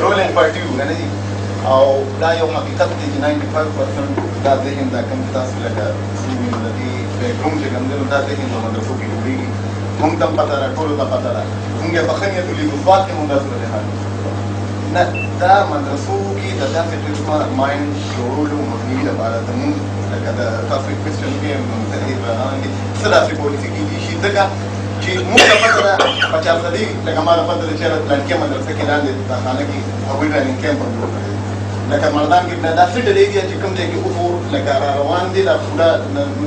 رولینګ پارټي وو کنه جی. او دا یو حقیقت دی چې 95% دا ذهن دا کوم تاسو لکه سوي نو د دې بیک ګراوند چې کوم دی، نو دا ذهن په مدرسو کې جوړېږي. مونږ ته هم پته ده، ټولو ته پته ده. مونږ یې په ښه نیت ولیکو، سوات کې مونږ دا صورتحال نه. دا مدرسو کې د داسې قسمه mind جوړولو مخنیوي لپاره زمونږ لکه د تاسو کوېسچن کې څه داسې پالیسي کېدی شي؟ ځکه چې موږ ته پته ده په چارسدې، لکه ما ته پته ده چې پلانکې مدرسه کې لاندې خانه کې هغوی ټریننګ کیمپ هم جوړ کړی، لکه مردان کې دا څه ډلې دي چې کوم ځای کې اوس اور لکه را روان دي. دا پوره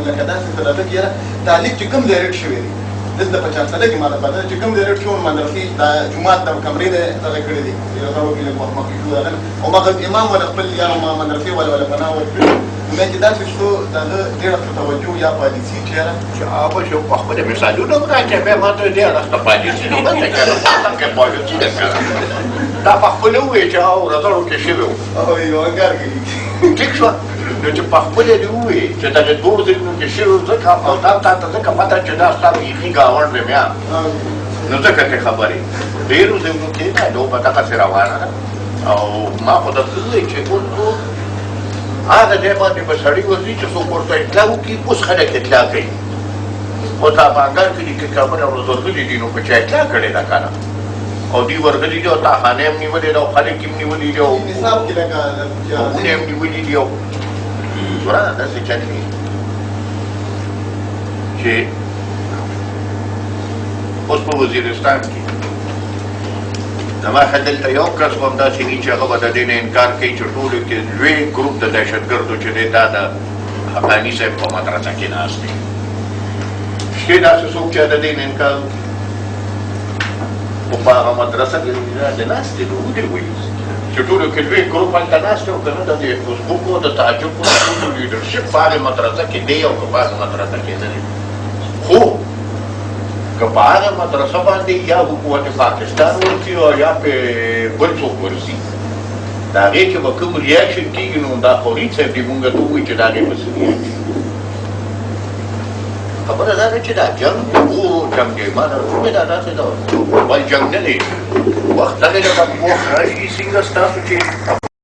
لکه داسې څه راته چې یاره طالب چې کوم ځای رټ شوی دی، دلته په چارسده کې ما ته پته ده چې کوم ځای رټ شو، مدرسې دا جومات د کمرې دی دغه کړی دی، یو کې لږ وخت مخکې شو دغه او مغه امام ولا خپل یا ما مدرسې ولا ولا پناه ورکړي. نو چې داسې څه دغه ډېره څه توجه یا پالیسي چې یاره چې هغه چې په خپل مثالونه هم راکړه، بیا ما ته دې اړخ ته پالیسي نو بس که نه پاتم کې پالیسي ده که نه. دا په خپله ووایي چې هغه ورځړو کې شوی و. او یو انګار کې. ټیک شوه. نو چې په خپله دې ووایي چې دغه دوو ځایونو کې شوی و، ځکه او دا تا ته ځکه پته چې دا ستا بیخي ګاونډ دی بیا، نو ځکه ته خبرې ډېرو ځایونو کې دا لوبه دغسې روانه ده. او ما خو درته وویل چې اوس هغه ځای باندې به سړی ورځي چې څوک ورته اطلاع وکړي. اوس خلک اطلاع کوي، خو دا په انګړ کلي کې کابل ورځ ورغلي دي، نو په چا اطلاع کړې ده که نه؟ او دوی ورغلي دي او تاخانه یې هم نیولې ده او خلک یې هم نیولي دي او نصاب کې لکه باغونه یې هم نیولي دي. او ورانه داسې چل دی چې اوس په وزیرستان کې زما خیال دلته یو کس به هم داسې وي چې هغه به د دې نه انکار کوي چې ټولو کې لوی ګروپ د دهشتګردو چې دی، دا د حقاني صاحب په مدرسه کې ناست دی. شته داسې څوک چې د دې نه انکار وکړي؟ خو په هغه مدرسه کې د ناست دی، نو ودې وایي چې ټولو کې لوی ګروپ هلته ناست دی او که نه؟ د دې ازبکو د تاجکو ټولو لیډرشپ په هغې مدرسه کې دی او که په هغې مدرسه کې نه دی؟ خو که په هغه مدرسه باندې یا حکومت پاکستان ورځي او یا په بل څوک ورځي، د هغې چې به کوم reaction کېږي، نو دا خوري صاحب دې مونږ ته ووایي چې د هغې به څه reaction. خبره دا ده چې دا جنګ ورو جنګ دی. ما دا کومه دا داسې ده، بل جنګ نه دی. وخت دغه لکه وخت راشي، څنګه ستاسو چې